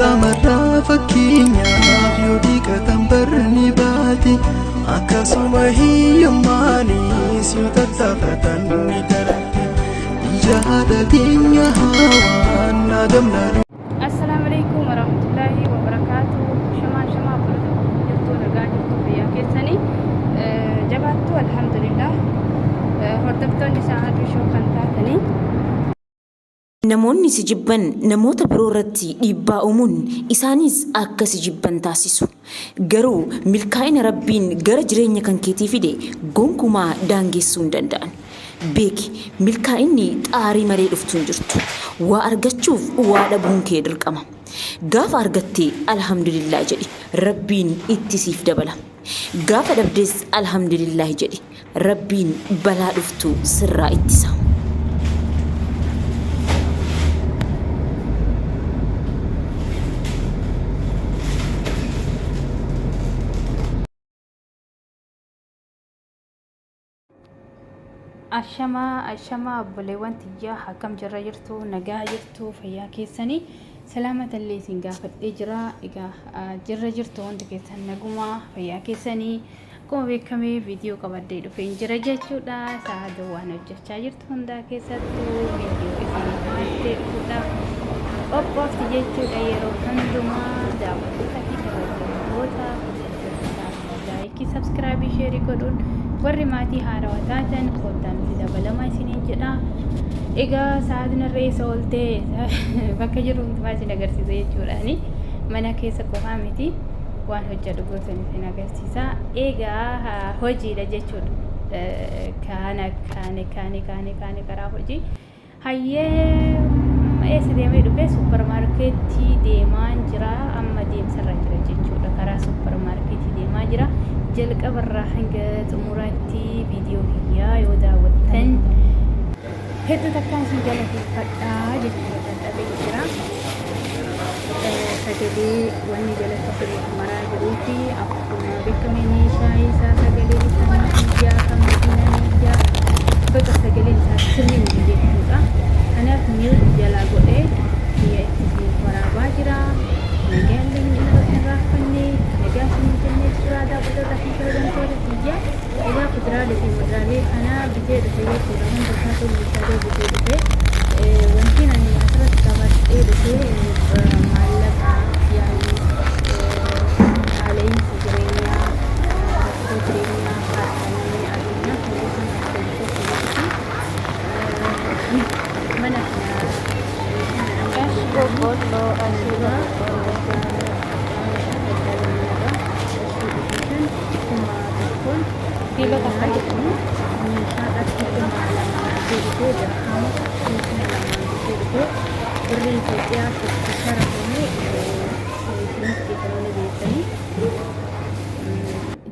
Qaamarraa fakkeenyaaf yoo dhiqatan barni baate, akkasuma hiyyummaanis yoo tattaafatan ni darbe. Ija haadha teenya hawaan adamna. Assalaamu alaikum warahmatullaahi wabarakaatu. Shamaa shamaa obboloota koo, jirtuu nagaa, jirtuu fayyaa keessanii jabaattuu? Alhamdulillah. Hordoftoonni isaa aduu shoo kan taatanii. Namoonni si jibban namoota biroo irratti dhiibbaa uumuun isaanis akka si jibban taasisu. Garuu milkaa'ina Rabbiin gara jireenya kan keetii fide gonkumaa daangessuu hin danda'an. Beeki, milkaa'inni xaarii malee dhuftu hin jirtu. Waa argachuuf waa dhabuun kee dirqama. Gaafa argatte alhamdulillah jedhi, Rabbiin itti siif dabala. Gaafa dhabdes alhamdulillah jedhi, Rabbiin balaa dhuftu sirraa ittisa. Ashamaa ashamaa obboleewwan tiyyaa, akkam jirra, jirtu nagaa, jirtu fayyaa keessanii? Salaamatallee isin gaafadhee jira. Egaa jirra, jirtu hundi keessan nagumaa fayyaa keessanii? Akkuma beekame viidiyoo qabadhee dhufeen jira jechuudha. Sa'a waan hojjechaa jirtu hundaa keessattuu viidiyoo isinii qabattee dhufuudhaaf qophoofti jechuudha. Yeroo hundumaa daawwattoota fi kabajamtoota like, subscribe, share godhuun warri maatii haarawaa taatan koottaa nuti dabalamaa isiniin jedha. Egaa sa'aatiin irra eessa ooltee bakka jiru hundumaa isin agarsiisa jechuudhaani, mana keessa qofaa miti, waan hojjedhu gootan isin agarsiisa. Egaa hojiidha jechuudha. Kaana kaane kaane kaane kaane karaa hojii. Hayyee, eessa deemee dhufe? Supparmaarkeetii deemaan jira. Amma deemsarra jira jechuudha. Karaa supparmaarkeetii deemaa jira. Jalqabarraa hanga xumuraatti viidiyoo kiyyaa yoo daawwattan hedduu takkaan isin galateeffadhaa jechuudha. Dadhabee jira. Sagalee wanni jalatti isiniif maraa jiruu fi akkuma beekame meeshaa isaa sagaleen isaa ni iyyaa, kan makiinaa ni iyyaa, bakka sagaleen isaa sirrii miti jechuudha. Kanaaf mute jalaa godhee kiyya itti isiniif waraabaa jira. Nagaallee hin irraanfanne, nagaa isiniin jennee jira, daawwattoota fi kabajamtoota kiyya. Egaa kuduraalee fi muduraalee kana bitee dhufe jechuudha. Hunda isaatu meeshaalee bitee dhufe. Wanti ani asirratti qabadhee dhufe maallaqa yaa'ii qaala'insa jireenyaa, rakkoo jireenyaa haadha namni addunyaa kana yookaan tokko tokko mana kana Boqqolloo asheeta boqqolloo. Kiiloo takka jedhamu meeshaa qarshii 2000 bitee dhufee, dirhama qarshii 2000 bitee dhufee, birrii Itoophiyaa tokko sharafame isinis keessanuu beektanii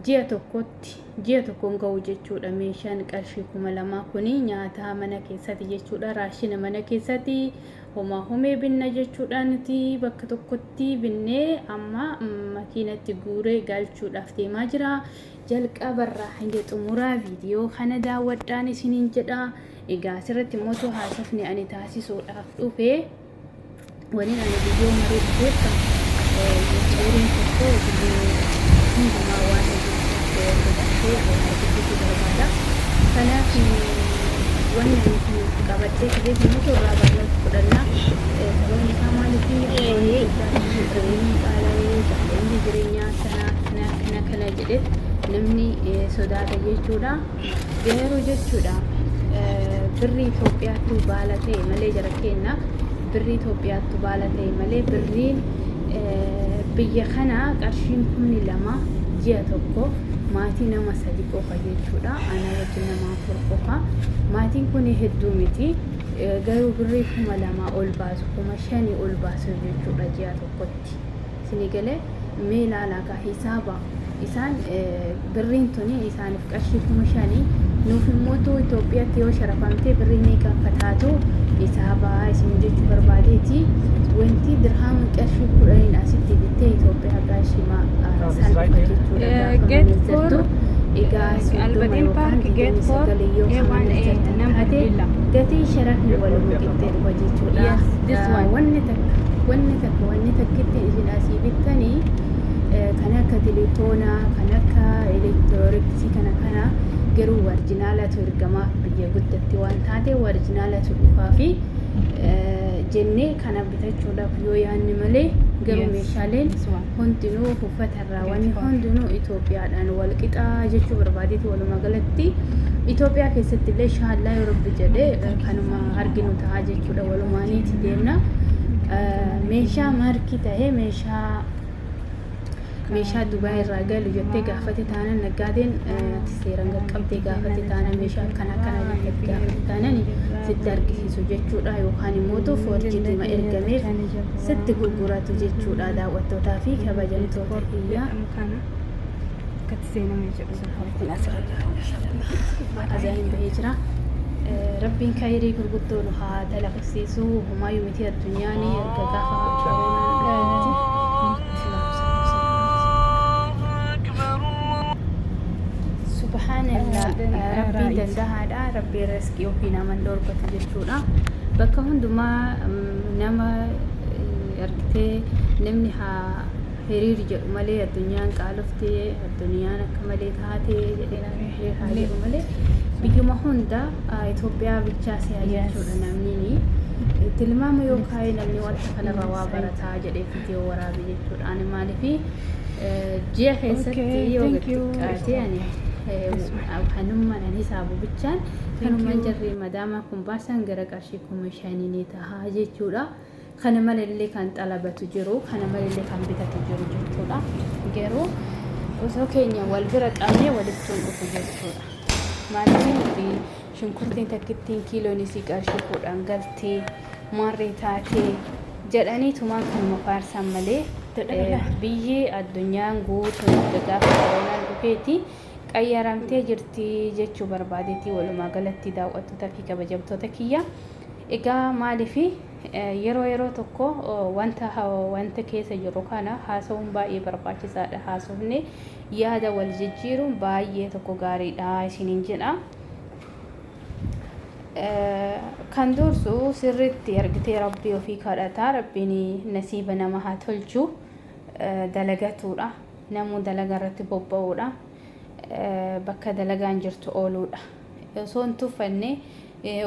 ji'a tokkotti ji'a tokkoon ga'u jechuudha. Meeshaan qarshii 2000 kuni nyaata mana keessatti jechuudha, raashina mana keessatti homaa homee binna jechuudha. Nuti bakka tokkotti binnee amma makiinatti guuree galchuudhaaf deemaa jira. Jalqabarraa hanga xumuraa viidiyoo kana daawwadhaan isiniin jedha. Egaa asirratti immoo haasofni ani taasisuudhaaf dhufe, waliin ani viidiyoo maree dhufeef, yuutuuberiin tokko viidiyoo hundumaa waan hojjetu argisiisuu barbaada. Kanaaf wanni ani isiniif qabadhee dhufeef immoo irraa barnoota fudhanna. Sababni isaa maaliif, jireenyi qaala'ee, qaala'insi jireenyaa kana kana kana kana jedhee namni sodaata jechuudha. Garuu jechuudha, birrii Itoophiyaattu baala ta'e malee, jara keenya, birrii Itoophiyaattu baala ta'e malee, birriin biyya kanaa qarshiin 2000 ji'a tokko maatii nama sadi qofa jechuudha. Ana wajjin nama afur qofa. Maatiin kun hedduu miti. Garuu birrii 2000 ol baasu, 5000 ol baasu jechuudha ji'a tokkotti. Isinii galee? Mee ilaalaa kaa hisaaba. Isaan birriin tuni isaaniif qarshii 5000, nuuf immoo Itoophiyaatti yoo sharafamte birrii meeqa akka taatu hisaaba isin jechuu barbaadeeti. Wanti dirhaama qarshii 10n asitti bittee Itoophiyaa qarshii salpha jechuudha gaafa manazzartu. Egaa 30 yookaan 29 yoo kan manazzartan taate gatii sharafni waluma qixxee dhufa jechuudha. Wanni takka wanni takka wanni takka takkitti isin asii bittanii kan akka telefoonaa, kan akka elektirooniksii kana kana garuu warjinaalatu ergamaaf biyya guddatti waan taate warjinaalatu dhufaa fi jennee kana bitachuudhaaf yoo yaanne malee garuu meeshaaleen hundinuu uffatarraa wanni hundinuu Itoophiyaadhaan wal qixaa jechuu barbaadeeti. Walumaa galatti Itoophiyaa keessatti illee shaallaa yoo rabbi jedhe kanuma arginu ta'a jechuudha. Walumaaniiti deemna. Meeshaa maarkii ta'ee meeshaa Dubaay irraa galu jettee gaafate taanan naggaadeen ati seeraan qaqqabdee gaafate taanan meeshaa akkana akkana jettee gaafate taanan sitti argisiisu jechuudha yookaan immoo foorjiitima ergameef sitti gurguratu jechuudha daawwattootaa fi kabajamtoota kiyya. Akkatti seenamee jedhu Kun asirra jira. Azaaniin bahee jira. Rabbiin kayrii gurguddoo nu haa dalagsiisu. Homaayyuu miti addunyaan erga gaafa Subhaanallah, Rabbiin danda'aadha. Rabbiin riskii ofii naman dhorkatu jechuudha. Bakka hundumaa nama argitee namni haa hiriir jedhu malee addunyaan qaaloftee addunyaan akka malee taate jedhee namni hiriir haa jedhu malee biyyuma hunda Itoophiyaa bichaa si'a jechuudha namni tilmaama yoo kaa'ee namni wanta kanarraa waa barataa jedhee viidiyoo waraabe jechuudha. Ani maaliif ji'a keessatti yoo xiqqaate ani kanummaan ani hisaabu bichaan kanumaan jarri madaamaa kun baasan gara qarshii 5,000 ni taha jechuudha. Kana malallee kan xalabatu jiru, kana malallee kan bitatu jiru jechuudha. Garuu osoo keenya wal bira qabnee walitti hin dhufu jechuudha. Maaliif nuti shunkurtiin takkittiin kiiloon isii qarshii 10 galtee maarree taatee jedhanii tumaan kanuma faarsan malee biyyi addunyaan guutuun erga gaafa koronaan dhufeeti qayyaramtee jirti jechuu barbaadeeti walumaa galatti daawwattoota fi kabajamtoota kiyya. Egaa maaliif yeroo yeroo tokko wanta wanta keessa jiru kana haasa'uun baay'ee barbaachisaadha. Haasofne yaada wal jijjiiruun baay'ee tokko gaariidha isiniin jedha. Kan dursu sirriitti argitee rabbii ofii kadhataa rabbiin nasiiba nama haa tolchu dalagatuudha. Namuu dalagaa irratti bobba'uudha. Bakka dalagaan jirtu ooluudha. Osoo hin tuffanne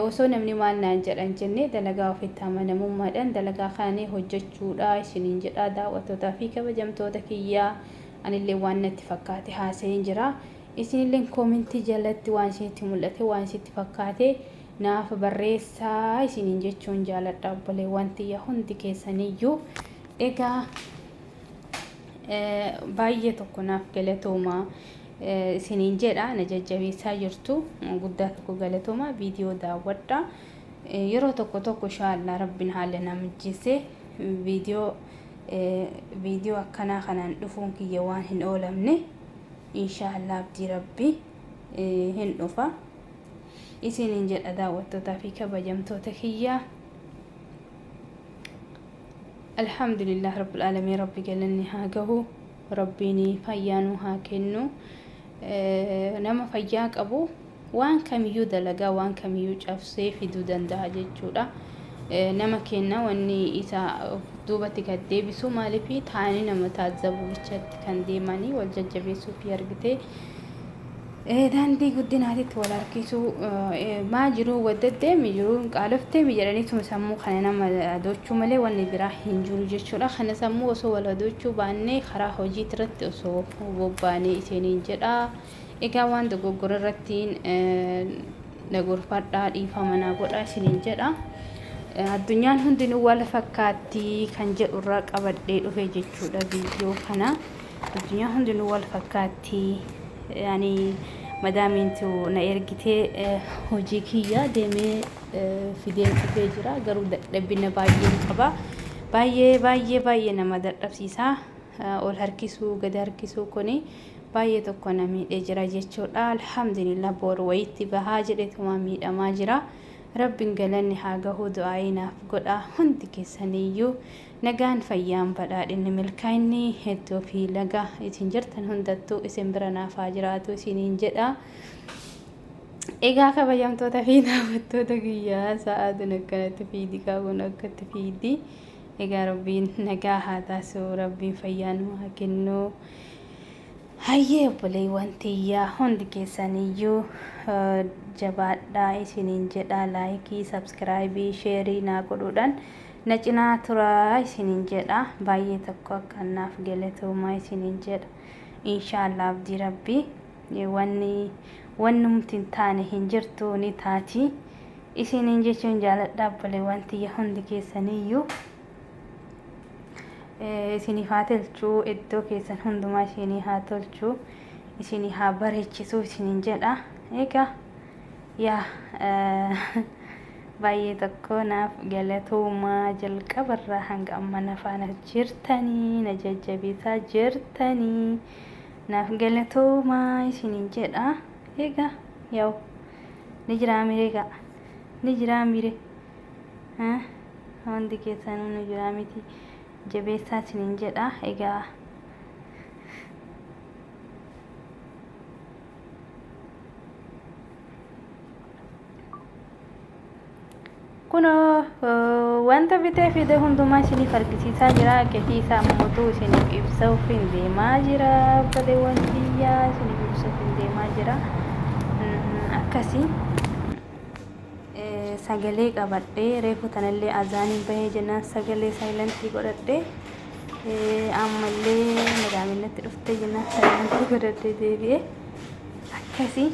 osoo namni maal naan jedhan jennee dalagaa ofitti amanamummaadhaan dalagaa kaanii hojjechuudha isiniin jedha daawwattootaa fi kabajamtoota kiyyaa. Anillee waan natti fakkaate haasa'een jira. Isinillee koomentii jalatti waan isinitti mul'ate waan isinitti fakkaate naaf barreessaa isiniin jechuun jaaladha obboleewwan tiyya hundi keessaniyyuu. Egaa baay'ee tokko naaf galatooma isiniin jedha na jajjabeessaa jirtu guddaa tokko galatooma viidiyoo daawwadha yeroo tokko tokko inshaallaa rabbiin haala na mijjeesse viidiyoo viidiyoo akkanaa kanaan dhufuun kiyya waan hin oolamne inshaallaa abdii rabbi hin dhufa isiniin jedha daawwattootaa fi kabajamtoota kiyya. Alhamdulillah Rabbil Aalamiin Rabbi galanni haa gahu Rabbiin fayyaa nu haa kennu nama fayyaa qabu waan kamiyyuu dalagaa waan kamiyyuu cabsee fiduu danda'a jechuudha. Nama kenna wanni isa duubatti gad deebisu maaliif taa'anii nama taazzabu bichatti kan deemanii wal jajjabeessuu fi argitee Daandii guddinaatitti wal harkisuu maa jiruu waddaddeemi jiruun qaalofteemi jedhaniituma sammuu kana nama adoochuu malee wanni biraa hin jiru jechuudha. Kana sammuu osoo wal adoochuu baannee karaa hojiitti irratti osoo bobbaanee isiniin jedha. Egaa waan dogoggora irrattiin na gorfadhaa dhiifama naa godhaa isiniin jedha. Addunyaan hundinuu wal fakkaatti kan jedhu irraa qabadhee dhufe jechuudha viidiyoo kana. Addunyaan hundinuu wal fakkaatti. Ani madaamiintu na ergitee hojii kiyya deemee fideen dhufee jira. Garuu dadhabina baay'een qaba. Baay'ee baay'ee baay'ee nama dadhabsiisa. Ol harkisuu gad harkisuu kuni baay'ee tokko na miidhee jira jechuudha. Alhamdulillah boru wayitti bahaa jedheetuma miidhamaa jira. Rabbin galanni haa gahuu du'aayii naaf godhaa hundi keessaniyyuu. Nagaan fayyaan badhaadhinni milkaa'inni iddoo fi laga isin jirtan hundattuu isin bira naaf haa jiraatu isiniin jedha. Egaa kabajamtoota fi daawwattoota kiyyaa sa'aatiin akkanatti fiidi qabuun akkatti fiidi. Egaa Rabbiin nagaa haa taasisu, Rabbiin fayyaa nu haa kennu. Hayyee obboleewwan tiyyaa hundi keessaniyyuu jabaadhaa isiniin jedha laayikii sabskiraayibii sheerii naa godhuudhaan na cinaa turaa isiniin jedha baay'ee tokko akka naaf galatoomaa isiniin jedha inshaallah abdii rabbii wanni wannumti hin taane hin jirtu ni taati isiniin jechuun jaaladha obboleewwan tiyya hundi keessaniyyuu. Isiniif haa tolchu iddoo keessan hundumaa isinii haa tolchu isinii haa bareechisu isiniin jedha egaa yaa baay'ee tokko naaf galatoomaa jalqabarraa hanga amma na faana jirtanii na jajjabeessaa jirtanii naaf galatoomaa isiniin jedha egaa yaa'u ni jiraa miree gaa ni jiraa miree Hundi keessanuu nu jiraa miti jabeessaa isiniin jedha egaa. Kunoo wanta bitee fide hundumaa isiniif argisiisaa jira. Gatii isaa ammoo isiniif ibsuuf hin deemaa jira. Obboleewwan kiyyaa isiniif ibsuuf hin deemaa jira. Akkasii. Sagalee qabadhee reefu tanallee azaaniin bahee jennaan sagalee saayilantii godhadhee ammallee madaamin natti dhuftee jennaan saayilantii godhadhee deebi'ee akkasii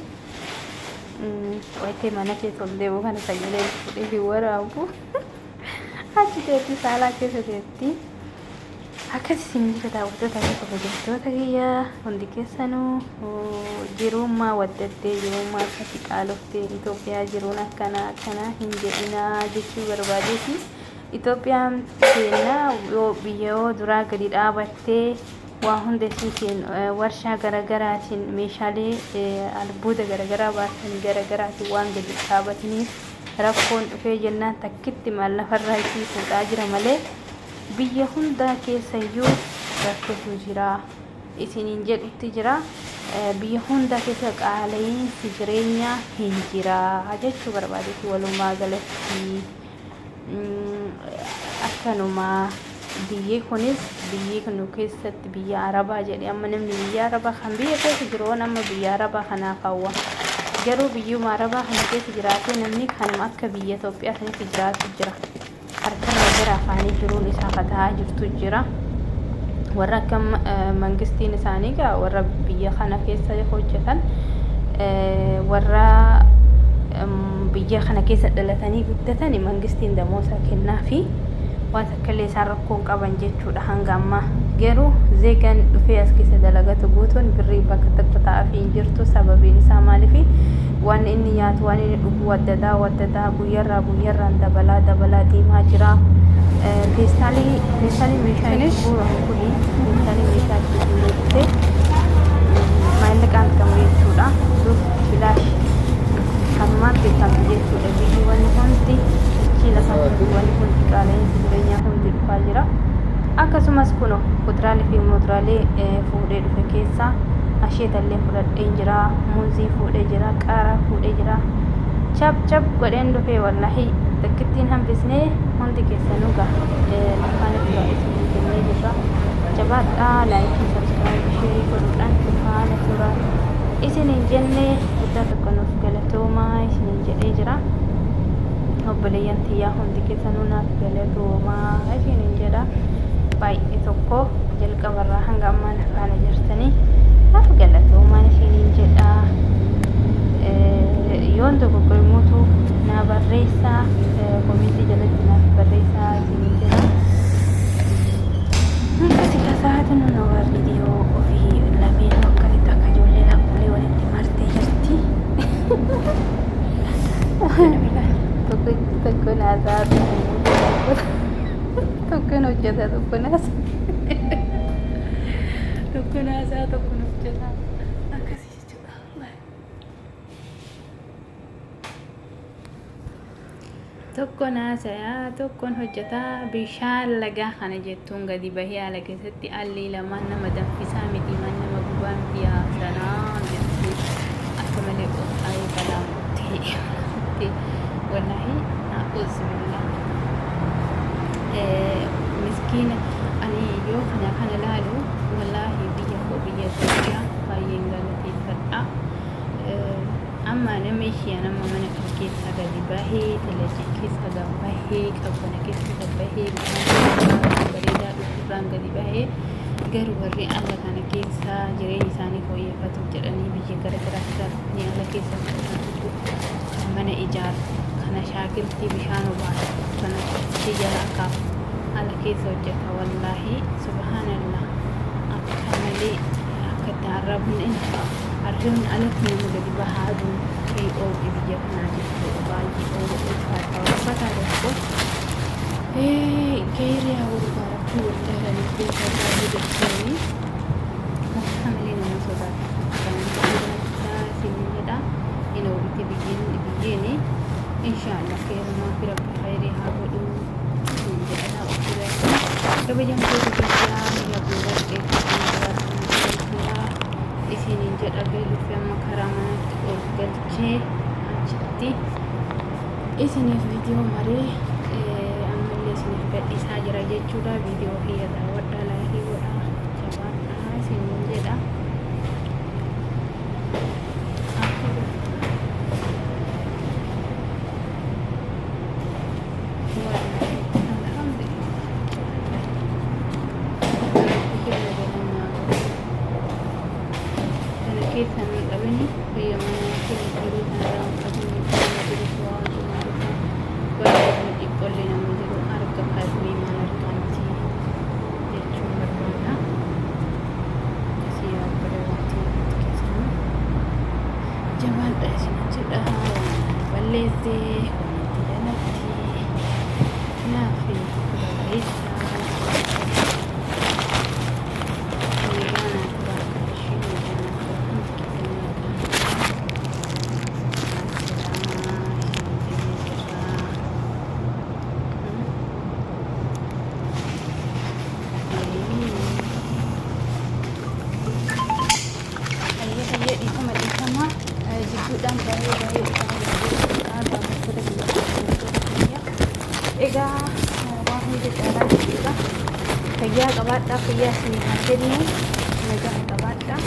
wayitee mana keessa ol deemu kana sagalee fuudhee hin waraabu achi teetti saalaa keessa teetti. Akkas isin jira daawwattoota fi kabajamtoota kiyya hundi keessanuu jiruummaa waddattee jiruummaa akkasi qaaloftee Itoophiyaa jiruun akkana akkana hin jedhinaa jechuu barbaadeeti. Itoophiyaan keenya yoo biyya yoo duraa gadi dhaabattee waa hunda isiitiin warshaa garagaraatiin meeshaalee albuuda garagaraa baasan garagaraatiin waan gadi dhaabatiniif rakkoon dhufee jennaan takkitti maallafarraa isii fuudhaa jira malee Biyya hundaa keessayyuu rakkotu jira isiniin jedhutti jira. Biyya hundaa keessa qaala'iinsi jireenyaa hin jira jechuu barbaadeeti walumaa galatti. Akkanuma biyyi kunis biyyi nu keessatti biyya Arabaa jedhe amma namni biyya Arabaa kan biyya keessa jiru waan amma biyya Arabaa kanaaf hawwa. Garuu biyyuma Arabaa kana keessa jiraatee namni kanuma akka biyya Itoophiyaa sanitti jiraatu jira. Harkarra gara afaanii jiruun isaa ka ta'aa jirtu jira. Warra akka mangistiin isaanii egaa warra biyya kana keessa hojjetan warra biyya kana keessa dhalatanii guddatan mangistiin damoosa kennaa fi waan takka illee isaan rakkoo hin qaban jechuudha hanga ammaa. Garuu zeegan dhufee as keessa dalagatu guutuun birrii bakka tokko taa'aafii hin jirtu sababiin isaa maaliifi waan inni nyaatu waan inni dhugu waddadaa waddadaa guyyarraa guyyarraan dabalaa dabalaa deemaa jira. Feestaalii feestaalii meeshaa itti guuramu kuni feestaalii meeshaa itti guuree dhufe maallaqaan bitamu jechuudha. Dur bilaash kanumaan beekamti jechuudha. Biyyi wanni hundi sochii lafaa irratti wanni hundi qaala'insi jireenyaa hundi dhufaa jira. Akkasumas kuno kuduraalee fi muduraalee fuudhee dhufe keessaa asheetallee fudhadheen jira, muuzii fuudhee jira, qaaraa fuudhee jira. Chap chap godheen dhufe wallahi takkittiin hambisnee hundi keessanuu gaa faana tura isinii jennee jirra. Jabaadhaa laayikii sabskiraayib sheerii godhuudhaan faana tura isiniin jenne guddaa tokko nuuf galatoomaa isiniin jedhee jira. Obboleeyyan tiyyaa hundi keessanuu naaf galatoomaa isiniin jedha. Baay'ee tokko jalqabarraa hanga ammaa na faana jirtanii naaf galatoomaa isiniin jedha. Yoon dogoggore mootu naa barreessaa komentii jalatti naaf barreessaa isiniin jedha. Akkasi kasaatu nu nama viidiyoo ofii lameenuu akkasitti akka ijoollee lakkuulee walitti martee jirti. Tokko tokko naasaa tokko hojjeta tokko naasaa tokko naasaa tokko hojjeta akkasii jechuudha. Tokkoon haasayaa tokkoon hojjetaa bishaan lagaa kana jettuun gadi bahee haala keessatti allii lamaan nama danfisaa miti maan nama gubaa miti yaa sanaa jettee akka malee qophaa'ee balaa murtee wallaahi a'uuzu billaa. Miskiina ani yoo kana kana laalu wallaahi biyya koo biyya Itoophiyaa baay'een galateeffadha. Amma nama ishee nama mana kan keessaa gadi bahee talajii keessa gad bahee qabbana keessa gad bahee bishaan bareedaa dhugurraan gadi bahee garuu warri ala kana keessa jireenya isaanii fooyyeffatuuf jedhanii biyya gara garaa keessaa dhufanii ala keessa jiru kan mana ijaaru kana shaakiltii bishaan obaasu kana xiyyaara kaasu ala keessa hojjeta wallaahi subhaanallah akka malee akka itti arrabni arrabni alatti nama gadi bahaa aduun kee oo'i biyya kanaa jechuudha baay'ee oo'a ulfaataa ulfaataa tokko keeriyaa wal gaarachuu wal gaaranii keessa baay'ee jechuuni akka malee nama sodaata sodaata isiniin jedha hin oolti biyyiin biyyiin inshaallah keerumaa fi rabbi khayrii haa godhu isiniin jedha kabajamtoota biyyaa rabbi warqee isiniin jedha galuufi amma karaa manatti ol galchee achitti isiniif viidiyoo maree ammallee isiniif gadhiisaa jira jechuudha. Viidiyoo kiyya daawwadhaa, laayikii godhaa, jabaadhaa isiniin jedha. Kana keessa hin qabini biyya mana keenya jiruu kanarraa uffata nama jirutu waa hundumaa dhufa baay'ee dhiqqollee nama jiru arga kaasnee maal argaa miti jechuun barbaada. Akkasii yaa obboleewwan hundi keessanuu jabaadha isin jedha waan balleesse waan jalatti naaf barreessaa. Nagaa naa turaa ishee nagaa naa turaa hundi keessanuu nagaa naa turaa. Hayyee dhiifama dhiifama jidduudhaan baay'ee baay'ee dhiifama gaaffattoota biyya. Egaa waan hunda caalaa jechuudha. Fayyaa qabaadhaa, fayyaa isinii haa kennu, nagaa qabaadhaa.